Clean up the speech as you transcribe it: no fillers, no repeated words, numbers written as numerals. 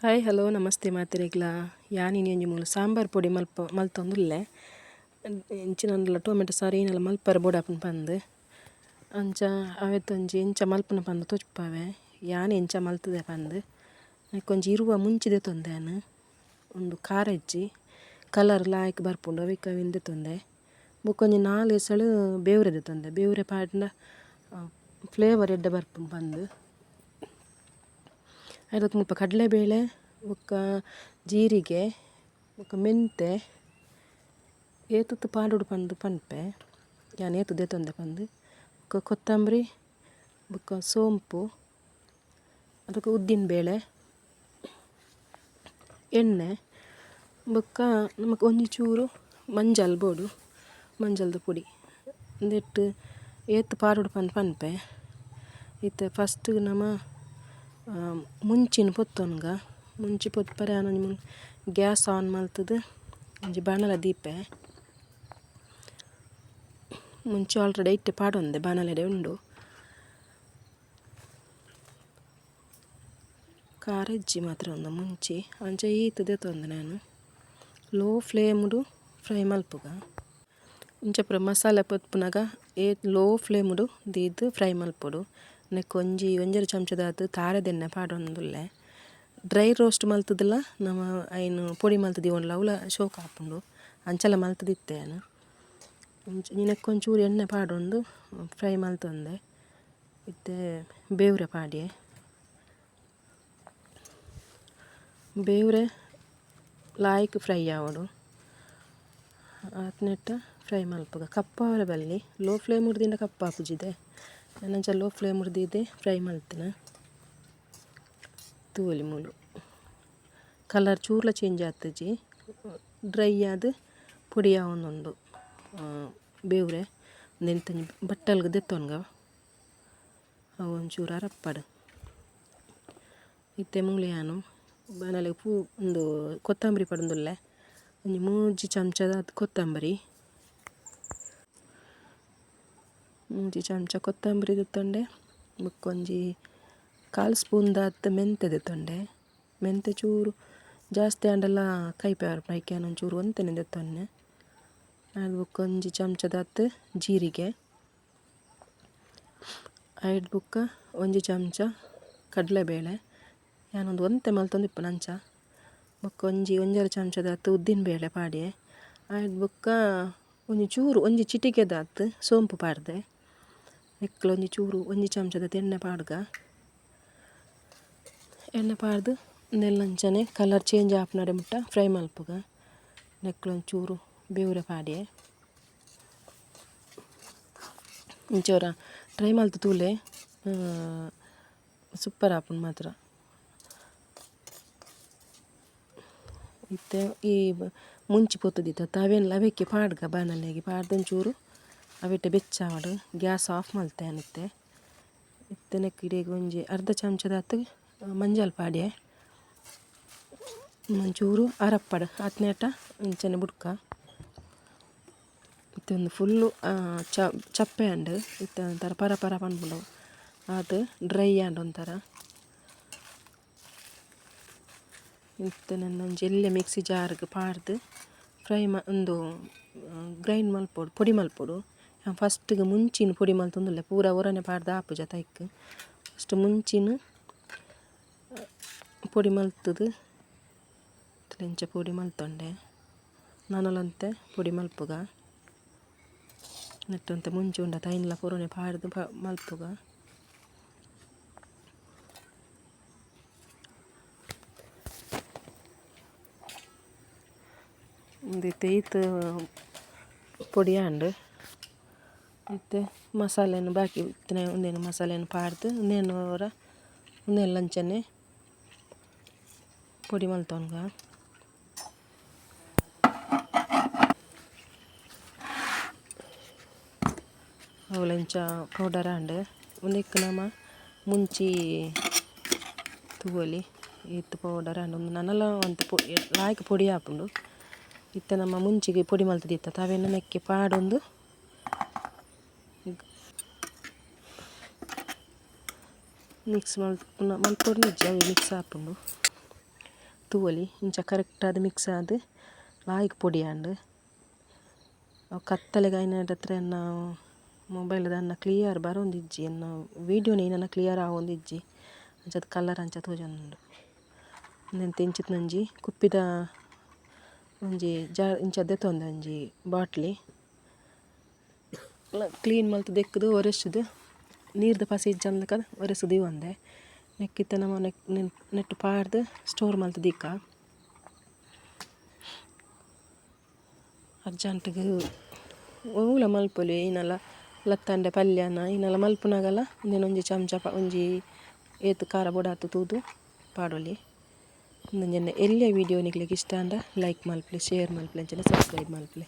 Hi hello namaste ಮಾತೆರೆಗ್ಲ. ಯಾನ್ ಇನಿ ಒಂಜಿ ಮೂಲು ಸಾಂಬಾರ್ ಪೊಡಿ ಮಲ್ಪ ಮಲ್ತೊಂದುಲ್ಲೆ. ಇಂಚಿನಂಡಲ ಟೊಮೆಟೊ ಸಾರು ಏನೆಲ ಮಲ್ಪರೆ ಬೋಡಾಪುಂಡು ಪಂದ್. ಅಂಚ ಅವೆತೊಂಜಿ ಎಂಚ ಮಲ್ಪುನ ಪಂದ್ ತೋಜ್ಪಾವೆ. ಯಾನ್ ಎಂಚ ಮಲ್ತುದೆ ಪಂದ್. ಐಕೊಂಜಿ 20 ಮುಂಚಿ ದೆತೊಂದೆ ಯಾನ್. ಉಂದು ಖಾರ ಇಜ್ಜಿ ಕಲರ್ ಲಾಯ್ಕ್ ಬರ್ಪುಂಡು ಅವೆಕ್ ಅವೆನ್ ದೆತೊಂದೆ. ಬೊಕೊಂಜಿ 4 ಎಸಳು ಬೇವುರೆ ದೆತೊಂದೆ. ಬೇವುರೆ ಪಾಡ್ಂಡ ಫ್ಲೇವರ್ ಎಡ್ಡೆ ಬರ್ಪುಂಡು ಪಂದ್. ಐತ ಮುಲ್ಪ ಕಡಲೆಬೇಳೆ ಬೊಕ್ಕ ಜೀರಿಗೆ ಬೊಕ್ಕ ಮೆಂತೆ ಏತುತು ಪಾಡೊಡು ಪಂದ್ ಪನ್ಪೆ. ಯಾನ್ ಏತ್ ದೆತೊಂದೆ ಪಂದ್. ಬೊಕ್ಕ ಕೊತ್ತಂಬರಿ ಬೊಕ್ಕ ಸೋಂಪು ಬೊಕ್ಕ ಉದ್ದಿನ ಬೇಳೆ ಎಣ್ಣೆ ಬೊಕ್ಕ ನಮಕ್ ಒಂಜಿ ಚೂರು ಮಂಜಲ್ ಬೋಡು, ಮಂಜಲ್ದ ಪೊಡಿ. ಉಂದೆಟ್ ಏತ್ ಪಾಡೊಡು ಪಂದ್ ಪನ್ಪೆ. ಇತ್ತೆ ಫಸ್ಟ್ ನಮ ಮುಂಚಿನ್ ಪೊತ್ತೊನ್ಗ. ಮುಂಚಿ ಪೊತ್ಪರೆ ಯಾನ್ ಒಂಜಿ ಗ್ಯಾಸ್ ಆನ್ ಮಲ್ತುದು ಒಂಜಿ ಬಾಣಲೆ ದೀಪೆ. ಮುಂಚಿ ಆಲ್ರೆಡಿ ಐತೆ ಪಾಡೊಂದೆ ಬಾಣಲೆಡೆ ಉಂಡು. ಖಾರ ಇಜ್ಜಿ ಮಾತ್ರ ಉಂದು ಮುಂಚಿ ಅಂಚ ಈತ್ ದೆತೊಂದೆ ಯಾನ್. ಲೋ ಫ್ಲೇಮ್ಡು ಫ್ರೈ ಮಲ್ಪುಗ. ಇಂಚ ಪೂರ ಮಸಾಲೆ ಪೊತ್ಪುನಗ ಏತ್ ಲೋ ಫ್ಲೇಮ್ಡು ದೀದ್ ಫ್ರೈ ಮಲ್ಪೊಡು. ನೆಕ್ ಒಂಜಿ ಒಂಜರೆ ಚಮಚದಾತ್ ತಾರೆದೆಣ್ಣೆ ಪಾಡೊಂದುಲ್ಲೆ. ಡ್ರೈ ರೋಸ್ಟ್ ಮಲ್ತುದುಲ ನಮ ಐನ್ ಪೊಡಿ ಮಲ್ತ್ ದೀವೊಂಡಲ ಅವ್ಲ ಶೋಕ್ ಆಪುಂಡು. ಅಂಚಲ ಮಲ್ತುದಿತ್ತೆ ಯಾನ್. ನೆಕ್ ಒಂಚೂರು ಎಣ್ಣೆ ಪಾಡೊಂದು ಫ್ರೈ ಮಲ್ತೊಂದೆ. ಇತ್ತೆ ಬೇವುರೆ ಪಾಡ್ಯೆ. ಬೇವುರೆ ಲಾಯ್ಕ್ ಫ್ರೈ ಆವೊಡು. ಆತ್ನೆಟ್ಟ ಫ್ರೈ ಮಲ್ಪುಗ. ಕಪ್ಪಾವರೆ ಬಲ್ಲಿ ಲೋ ಫ್ಲೇಮ್ ದಿಂಡ ಕಪ್ಪಾಪುಜಿದೆ. ಯಾನ್ ಅಂಚ ಲೋ ಫ್ಲೇಮ್ ದೀದೆ ಫ್ರೈ ಮಲ್ತಿನ. ತೂವೊಲಿ ಮೂಲು ಕಲರ್ ಚೂರ್ಲ ಚೇಂಜ್ ಆತುಜಿ. ಡ್ರೈ ಆದ್ ಪೊಡಿ ಆವೊಂದುಂಡು ಬೇವುರೆ. ಉಂದೆನ್ ಬಟ್ಟಲ್ಗ್ ದೆತ್ತೊನ್ಗ. ಅವು ಒಂಚೂರು ಅರಪ್ಪಡು. ಇತ್ತೆ ಮೂಲು ಯಾನ್ ಬಾಣಲೆಗ್ ಪೂ ಉಂದು ಕೊತ್ತಂಬರಿ ಪಾಡೊಂದುಲ್ಲೆ. ಒಂಜಿ 3 ಚಮಚದಾತ್ ಕೊತ್ತಂಬರಿ. 3 ಚಮಚ ಕೊತ್ತಂಬರಿ ದೆತ್ತೊಂಡೆ. ಬೊಕ್ಕ ಒಂಜಿ 1/4 ಸ್ಪೂನ್ ದಾತ್ ಮೆಂತೆ ದೆತ್ತೊಂಡೆ. ಮೆಂತೆ ಚೂರು ಜಾಸ್ತಿ ಆಂಡಲ ಕೈಪೆ ಬರ್ಪುಂಡು. ಐಕ್ ಯಾನ್ ಒಂಚೂರು ಒಂತೆನೆ ದೆತ್ತೊನ್ನೆ. ಅದ್ ಬೊಕ್ಕ ಒಂಜಿ ಚಮಚದಾತ್ ಜೀರಿಗೆ. ಐಡ್ ಬೊಕ್ಕ ಒಂಜಿ ಚಮಚ ಕಡಲೆಬೇಳೆ. ಯಾನೊಂದು ಒಂತೆ ಮಲ್ತೊಂದಿಪ್ಪುನ ಅಂಚ. ಬೊಕ್ಕ ಒಂಜಿ ಒಂಜರೆ ಚಮಚದಾತ್ ಉದ್ದಿನ ಬೇಳೆ ಪಾಡ್ಯೆ. ಐಡ್ ಬೊಕ್ಕ ಒಂಜಿ ಚೂರು ಒಂಜಿ ಚಿಟಿಕೆದಾತ್ ಸೋಂಪು ಪಾಡ್ದೆ. ನೆಕ್ಕ್ಲ ಒಂಜಿ ಚೂರು ಒಂಜಿ ಚಮಚದಾತ್ ಎಣ್ಣೆ ಪಾಡ್ಗ. ಎಣ್ಣೆ ಪಾಡ್ದು ಉಂದೆಲ್ಲ ಅಂಚನೆ ಕಲರ್ ಚೇಂಜ್ ಆಪುನಡೆ ಮುಟ್ಟ ಫ್ರೈ ಮಲ್ಪುಗ. ನೆಕ್ಕ್ಲ ಒಂಚೂರು ಬೇವುರೆ ಪಾಡ್ಯೆ. ಇಂಚ ಒರ ಟ್ರೈ ಮಲ್ತ್ ತೂಲೆ. ಸೂಪರ್ ಆಪುಂಡು ಮಾತ್ರ. ಇತ್ತೆ ಈ ಮುಂಚಿ ಪೊತ್ತುದಿತ್ತ ಅವೆನ್ ಅವೆಕ್ಕೆ ಪಾಡ್ಗ ಬಾಣಲೆಗ್ ಪಾಡ್ದ್ ಒಂಚೂರು ಅವೆಟ್ ಬೆಚ್ಚಾವಡ್. ಗ್ಯಾಸ್ ಆಫ್ ಮಲ್ತೆ ಯಾನ್ ಇತ್ತೆ. ಇತ್ತೆ ನೆಕ್ಕ್ ಇಡೆಗ್ ಒಂಜಿ ಅರ್ಧ ಚಮಚದಾತ್ ಮಂಜಲ್ ಪಾಡ್ಯೆ. ಒಂಚೂರು ಅರಪ್ಪಡ್ ಆತ್ನೇಟ ಇಂಚನೆ ಬುಡ್ಕ. ಇತ್ತೆ ಉಂದು ಫುಲ್ಲು ಚಪ್ಪೆ ಆಂಡ್. ಇತ್ತೆ ಒಂಥರ ಪರ ಪರ ಪನ್ಪುಂಡು. ಆತ್ ಡ್ರೈ ಆಂಡ್ ಒಂಥರ. ಇತ್ತೆ ನೆನ್ನ ಒಂಜಿ ಎಲ್ಯ ಮಿಕ್ಸಿ ಜಾರ್ಗ್ ಪಾಡ್ದ್ ಫ್ರೈ ಉಂದು ಗ್ರೈಂಡ್ ಮಲ್ಪೊಡು, ಪೊಡಿ ಮಲ್ಪೊಡು. ಯಾನ್ ಫಸ್ಟ್ಗ್ ಮುಂಚಿನ್ ಪೊಡಿ ಮಲ್ತೊಂದುಲ್ಲೆ. ಪೂರ ಒರನೆ ಪಾಡ್ದ್ ಆಪುಜ ಐಕ್. ಫಸ್ಟ್ ಮುಂಚಿನ್ ಪೊಡಿ ಮಲ್ತುದು ಇಂಚ ಪೊಡಿ ಮಲ್ತೊಂಡೆ. ನನಲಂತೆ ಪೊಡಿ ಮಲ್ಪುಗ. ನೆಟ್ಟ್ ಒಂತೆ ಮುಂಚಿ ಉಂಡತ ಐನ್ಲ ಪೂರನೆ ಪಾಡ್ದ್ ಮಲ್ಪುಗ. ಉಂದು ಇತ್ತೆ ಈತ್ ಪೊಡಿ ಆಂಡ್. ಇತ್ತೆ ಮಸಾಲೆನ್ ಬಾಕಿ ಇತ್ತಿನ ಉಂದೆನ್ ಮಸಾಲೆನ್ ಪಾಡ್ದ್ ಉಂದೆನ್ ಒರ ಉಂದೆನ್ಲ ಅಂಚನೆ ಪೊಡಿ ಮಲ್ತೊನ್ಗ. ಅವ್ಲ ಇಂಚ ಪೌಡರ್ ಆಂಡ್. ಉಂದೆಕ್ ನಮ ಮುಂಚಿ ತೂವೊಲಿ. ಈತ್ ಪೌಡರ್ ಆಂಡ್. ಉಂದು ನನಲ ಒಂತೆ ಲಾಯ್ಕ್ ಪೊಡಿ ಆಪುಂಡು. ಇತ್ತೆ ನಮ್ಮ ಮುಂಚಿಗೆ ಪೊಡಿ ಮಲ್ತುದಿತ್ತ ಅವೆನ್ ನೆಕ್ಕೆ ಪಾಡೊಂದು ಮಿಕ್ಸ್ ಮಲ್ಪುನ ಮಲ್ಪೊಡು ನಿಜ್ಜಿ ಅವು ಮಿಕ್ಸ್ ಆಪುಂಡು. ತೂವೊಲಿ ಇಂಚ ಕರೆಕ್ಟ್ ಆದ್ ಮಿಕ್ಸ್ ಆದ್ ಲಾಯ್ಕ್ ಪೊಡಿ ಆಂಡ್. ಅವು ಕತ್ತಲೆಗ್ ಆಯಿನೆಡ್ದಾತ್ರ ಎನ್ನ ಮೊಬೈಲ್ ದಾನ್ನ ಕ್ಲಿಯರ್ ಬರೊಂದಿಜ್ಜಿ ಎನ್ನ ವೀಡಿಯೋನೆ ನನ ಕ್ಲಿಯರ್ ಆವೊಂದಿಜ್ಜಿ ಅಂಚಾದ್ ಕಲರ್ ಅಂಚ ತೋಜೊಂದುಂಡು. ಉಂದೆನ್ ಇಂಚಿತ್ತಿನ ಒಂಜಿ ಕುಪ್ಪಿದ ಒಂಜಿ ಜಾರ್ ಇಂಚ ದೆತೊಂದೆ ಒಂಜಿ ಬಾಟ್ಲಿ ಕ್ಲೀನ್ ಮಲ್ತ್ ದೆಕ್ಕ್‌ದ್ ಒರೆಸುದು ನೀರ್‌ದ ಪಸೆ ಇಜ್ಜಂದಿಲಕ ಒರೆಸ್ ದೀವೊಂದೆ. ನೆಕ್ಕ್ ಇತ್ತೆ ನಮ ನೆಟ್ಟ್ ಪಾಡ್ದ್ ಸ್ಟೋರ್ ಮಲ್ತ್ ದೀಕ. ಅರ್ಜೆಂಟ್‌ಗ್ ಒವ್ಲ ಮಲ್ಪೊಲಿ ಐನಲ ಲತ್ತಂಡೆ ಪಲ್ಯನ ಐನಲ ಮಲ್ಪುನಗಲ ಉಂದೆನ್ ಒಂಜಿ ಚಮಚ ಒಂಜಿ ಏತ್ ಖಾರ ಬೋಡಾತ್ ತೂದು ಪಾಡೊಲಿ. ಉಂದೊಂಜಿ ಎನ್ನ ಎಲ್ಯ ವಿಡಿಯೋ ನಿಕ್ಲೆಗ್ ಇಷ್ಟ ಆಂಡ ಲೈಕ್ ಮಲ್ಪುಲೆ, ಶೇರ್ ಮಲ್ಪುಲೆ ಅಂಚನೆ ಸಬ್ಸ್ಕ್ರೈಬ್ ಮಲ್ಪುಲೆ.